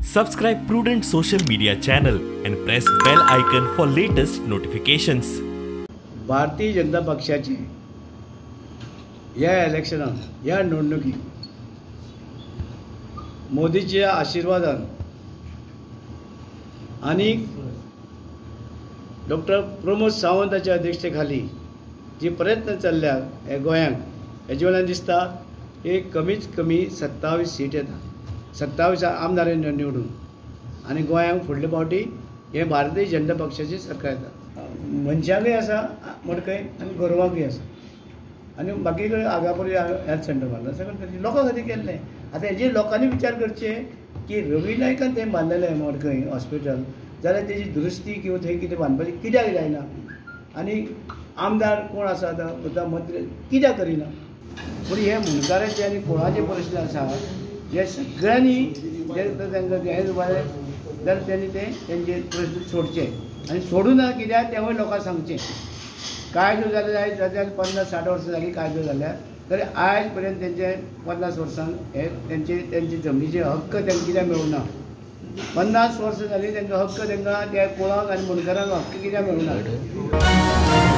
Subscribe Prudent Social Media channel and press bell icon for latest notifications. Bharatiya Janata पक्षाचे ह्या इलेक्शनान ह्या निवडणुकीत मोदीच्या आशिर्वादान आनी डॉक्टर प्रमोद सावंताच्या अध्यक्षतेखाली जी प्रयत्न चल्ल्या हे गोंयांक हेजे वयल्यान दिसता एक कमीत कमी 27 सीट येता, 27 आमदार निवडून आनी गोंयांक फुडले फावटी हें भारतीय जनता पक्षाचें सरकार येता. मनशांकूय आसा मडकय आनी गोरवांकूय आसा आनी बाकी कडेन आगापूर हेल्थ सेंटर बांदलां, सगळें लोकां खातीर केल्लें. आतां हेजेर लोकांनी विचार करचे की रवी नायकान तें बांदलेलें मडकय हॉस्पिटल जाल्यार तेजी दुरुस्ती किंवा थंय कितें बांदपाचें कित्याक जायना आनी आमदार कोण आसा आतां मंत्री कित्याक करिना. पूण हे मुंडकाराचे आनी कोणाचे प्रश्न आसा हे सगळ्यांनी जे तांकां हें जालें जाल्यार तेणी ते तेंचे प्रश्न सोडचे आनी सोडूं ना कित्याक तेवूय लोकांक सांगचें. कायदो जाले जाल्यार 50-60 वर्सां जाली कायदो जाल्यार तरी आयज पर्यंत तेंचे 50 वर्सांक हे तेंचे तेंचे जमनीचे हक्क तांकां कित्याक मेळूंक ना. 50 वर्सां जाली तांकां हक्क तांकां त्या कोळांक आनी मुंडकारांक हक्क कित्याक मेळूंक ना.